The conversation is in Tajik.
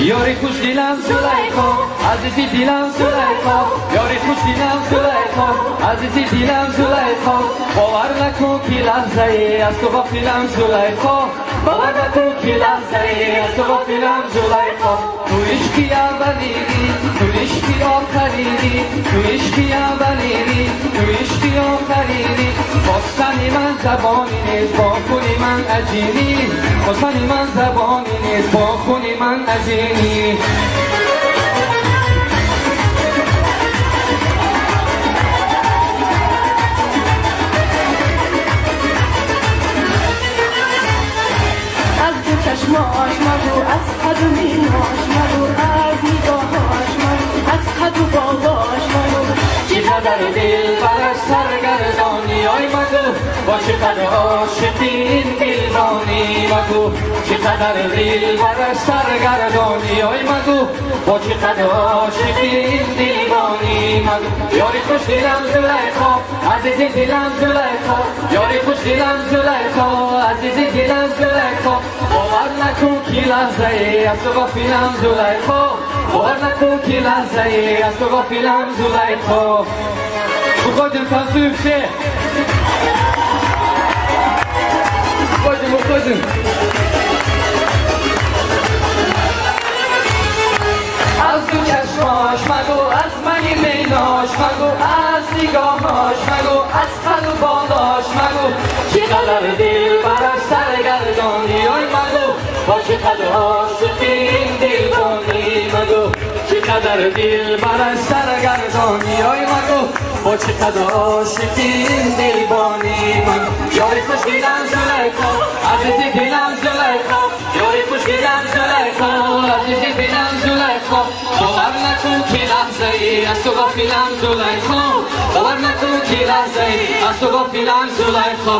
Ёри хушдилам Зулайхо, азизи дилам Зулайхо, ёри хушдилам Зулайхо, азизи дилам Зулайхо, бовар накун ки лаҳзае аз ту ғофилам Зулайхо, бовар накун ки лаҳзае аз ту ғофилам Зулайхо. Ту ишқи аввалини, ту ишқи охирини, ту ишқи аввалини, ту ишқи охирини. Хостани ман забони нест, бо хуни ман аҷинӣ, хостани ман забони нест, бо хуни ман аҷинӣ. Аз ду чашмош магӯ, аз қаду минош магӯ, аз нигоҳош магӯ, аз қаду болош магӯ. Чӣ қадар дилбараш саргардонӣ, ой магӯ, бо чӣ қадар ошиқӣ ин дилбонӣ магӯ. Чӣ қадар дилбараш саргардонӣ, ой магӯ, бо чӣ қадар ошиқӣ ин дилбонӣ магӯ. Ёри хушдилам Зулайхо, азизи дилам Зулайхо, ёри хушдилам Зулайхо, азизи дилам Зулайхо, бовар накун ки лаҳзае аз ту ғофилам Зулайхо, бовар накун ки лаҳзае аз ту ғофилам Зулайхо. Уходим, танцуем все! Уходим, уходим! Аз ду чашмош магӯ, аз мани минош магӯ, аз нигоҳош магӯ, аз қаду болош магӯ. Чӣ қадар дилбараш саргардонӣ, ой магӯ, бо чӣ қадар ошиқӣ ин дилбонӣ магӯ. Чӣ қадар дилбараш саргардонӣ, ой магӯ, бо чӣ қадар ошиқӣ ин дилбонӣ магӯ. Ёри хушдилам Зулайхо, азизи дилам Зулайхо, ёри хушдилам Зулайхо, азизи дилам Зулайхо, бовар накун ки лаҳзае аз ту ғофилам Зулайхо, бовар накун ки лаҳзае аз ту ғофилам Зулайхо.